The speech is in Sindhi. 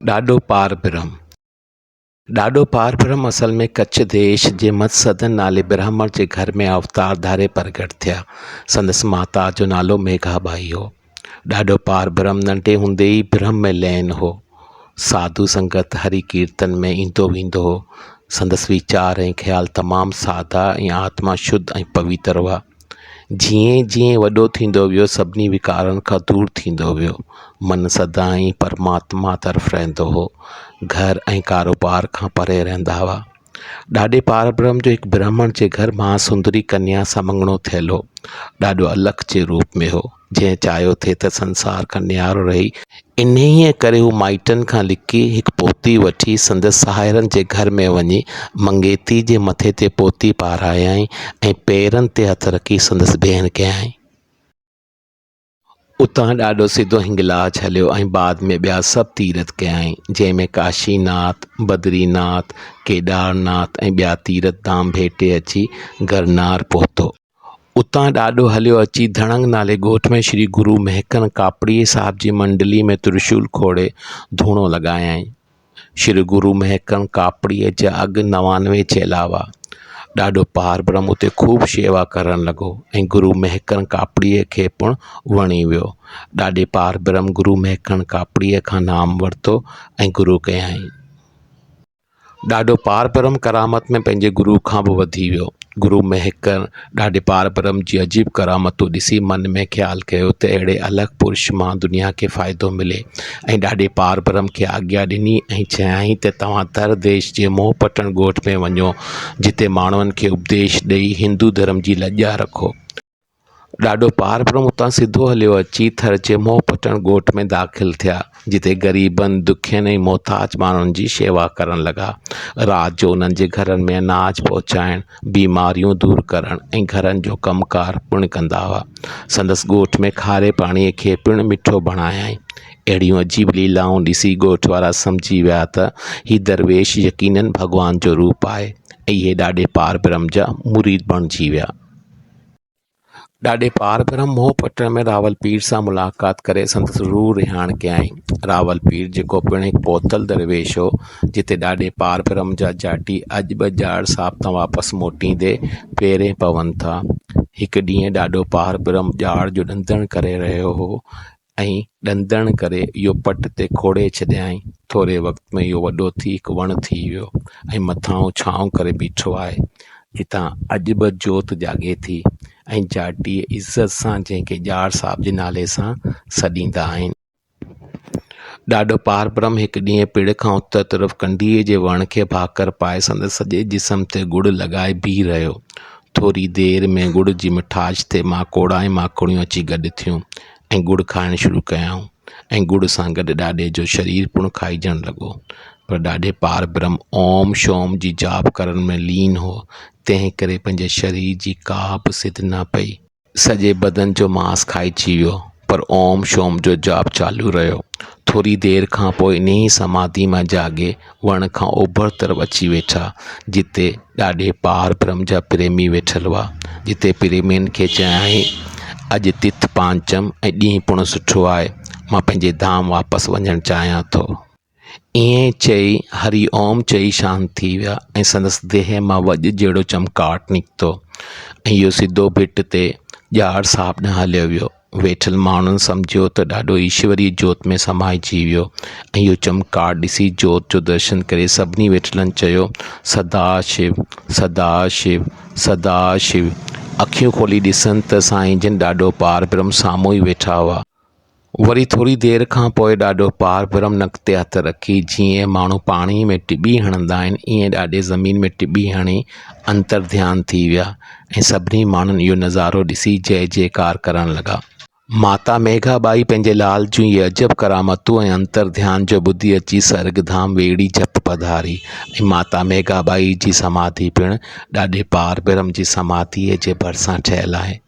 ڏاڏو پار برهم، ڏاڏو پار برهم اصل ۾ ڪڇ ديش جي متسدن نالي برهمڻ جي گهر ۾ اوتار ڌاري پرگهٽ ٿيا. سندس ماتا جو نالو ميگها ٻائي هو. ڏاڏو پار برهم ننڍي هوندي ئي برهم ۾ لين هو. ساڌو سنگت هري ڪيرتن ۾ ايندو ويندو هو. سندس ويچار ۽ خيال تمام سادا ۽ آتما شڌ ۽ پويتر هئا. جيئن جيئن وڏو ٿيندو ويو سڀني وڪارن کان دور ٿيندو ويو. من سدائين پرماتما طرف رهندو هو. گهر ۽ ڪاروبار کان پري رهندا هئا. ڏاڏي پاربرهم جو هڪ برهمڻ جي گهر مها سندري ڪنيا سان مڱڻو ٿيل هو. ڏاڏو الک جي روپ ۾ هو. جنهن چاهيو ٿي ته سنسار کان نيارو رهي، انهيء ڪري هو مائٽن کان لڪي هڪ پوتي وٺي سندس ساهرن جي گهر ۾ وڃي مڱيتي جي مٿي تي پوتي پارايائين ۽ پيرن تي هٿ رکي سندس ڀيڻ ڪيائين. اتان ڏاڏو سڌو هنگلاج هليو ۽ بعد ۾ ٻيا سڀ تيرٿ ڪيائين، جنهن ۾ ڪاشي ناٿ، بدري ناٿ، ڪيڏار ناٿ ۽ ٻيا تيرٿ ڌام ڀيٽي اچي گرنار پهتو. اتان ڏاڏو هليو اچي ڌڻنگ نالي ڳوٺ ۾ شري گرو مهڪن ڪاپڙي صاحب جي منڊلي ۾ ترشول کوڙي ڌوڻو لڳايائين. شري گرو مهڪن ڪاپڙيء جا اڳ 99 چيلا هئا. ڏاڏو پار برهم اتي خوب شيوا ڪرڻ لڳو ۽ گرو مهڪن ڪاپڙيء کي پڻ وڻي ويو. ڏاڏي پار برهم گرو مهڪن ڪاپڙيء کان نام ورتو ۽ گرو ڪيائين. ڏاڏو پاربرهم ڪرامت ۾ پنهنجي گرو کان به وڌي ويو. گرو مهڪر ڏاڏي پاربرهم جي عجيب ڪرامتون ڏسي من ۾ خيال ڪيو ته اهڙي الڳ پرش مان دنيا کي فائدو ملي ۽ ڏاڏي پاربرهم کي آگيا ڏني ۽ چيائين ته توهان ٿر ديش جي موهه پٽڻ ڳوٺ ۾ وڃو جتي ماڻهن کي اپديش ڏئي هندو ڌرم جي لڄا رکو. ڏاڏو پاربرهم اتان سڌو هليو اچي ٿر جي موهه پٽڻ ڳوٺ ۾ داخل ٿيا، جتي غريبن، دکين ۽ محتاج ماڻهن جي شيوا ڪرڻ لڳا. رات جو انهن جي گهرن ۾ اناج پهچائڻ، بيماريون دور ڪرڻ ۽ گهرن جو ڪم ڪار پڻ ڪندا هئا. سندس ڳوٺ ۾ کاري پاڻيء کي پڻ مٺو بڻايائين. اهڙيون عجيب ليلائون ڏسي ڳوٺ وارا سمجهي ويا ته هي درويش يقيناً ڀڳوان جو روپ آهي ۽ اهي ڏاڏي پاربرهم جا مريد بڻجي ويا. ڏاڏي پار برهم منهن پٽڻ ۾ راول پير سان ملاقات ڪري سندس روح رهاڻ ڪيائين. راول پير جيڪو پڻ هڪ پهتل درويش هو، جتي ڏاڏي پار برهم جا جاٽي اڄ به جاڙ صاحب تان واپس موٽيندي پيرين پون ٿا. هڪ ڏينهن ڏاڏو پار برهم ڄاڙ جو ڏندڻ ڪري رهيو هو ۽ ڏندڻ ڪري اهو پٽ تي کوڙي ڇڏيائين. ٿوري وقت ۾ اهو وڏو ٿي هڪ وڻ ٿي ويو ۽ مٿانهون ڇانو ڪري بيٺو آهي، جتان اڄ به جوت جاڳي ٿي ۽ جاٽيء عزت سان جنهن کي ڄاڙ صاحب جي نالي سان سڏيندا آهن. ڏاڏو پاربرهم هڪ ڏينهن پڙ کان اتر طرف ڪنڊيء جي وڻ کي ڀاڪر پائي سندس سڄي جسم تي ڳڙ لڳائي بيهي رهيو. ٿوري دير ۾ ڳڙ جي مٺاج تي ماڪوڙا ۽ ماڪوڙيون اچي گڏ ٿيون ۽ ڳڙ کائڻ شروع ڪيائون ۽ ڳڙ سان گڏ ڏاڏي جو شرير پڻ کائجڻ لڳو. پر ڏاڏي پار برهم اوم شوم جي جاپ ڪرڻ ۾ لين هو، تنهن ڪري پنهنجي شرير جي ڪا به سڌ نه پئي. سڄي بدن جو ماس کائجي ويو، پر اوم شوم جو جاپ چالو رهيو. ٿوري دير کان پوء انهيء سماڌي مان جاڳي وڻ کان اوڀر طرف اچي ويٺا، جتي ڏاڏي پار برهم جا پريمي ويٺل هئا. جتي پريمين کي چيائين، اڄ تٿ پانچم ۽ ڏينهن پڻ سٺو آهي، مان پنهنجي ڌام واپس وڃڻ چاهيان ٿو. ائين چئي هري اوم چئي شانت ٿي ويا ۽ سندس ديهه مان وڄ جهڙو چمڪاٽ نڪتو ۽ اهو سڌو ڀٽ تي ڄاڙ صاحب ڏانهن هليو ويو. ويٺل ماڻهن سمجهيو ته ڏاڏو ايشوري جوت ۾ سمائجي ويو ۽ اهو چمڪاٽ ڏسي جوت جو درشن ڪري سڀني ويٺلن چيو سدا شو سدا شو سدا شو اکيون کولي ڏسن ته سائين جن ڏاڏو پار برهم سامهون ئي ويٺا هئا. وري ٿوري دير کان پوء ڏاڏو پار برهم نڪ تي هٿ رکي جيئن ماڻهو پاڻي ۾ ٽٻي هڻندا آهن ائين ڏاڏي زمين ۾ ٽٻي هڻي انتر ڌيان ٿي ويا ۽ سڀني ماڻهن اهو نظارو ڏسي جئه جئڪار ڪرڻ لڳا. ماتا ميگها ٻائي پنهنجي لال جون اهي عجب ڪرامتون ۽ انتر ڌيان جو ٻڌي اچي سرڳ ڌام ويڙهي جهپ پڌاري ۽ ماتا ميگها ٻائي جي سماڌي پڻ ڏاڏي پار برهم جي سماڌيء جي ڀرسان ٺهيل آهي.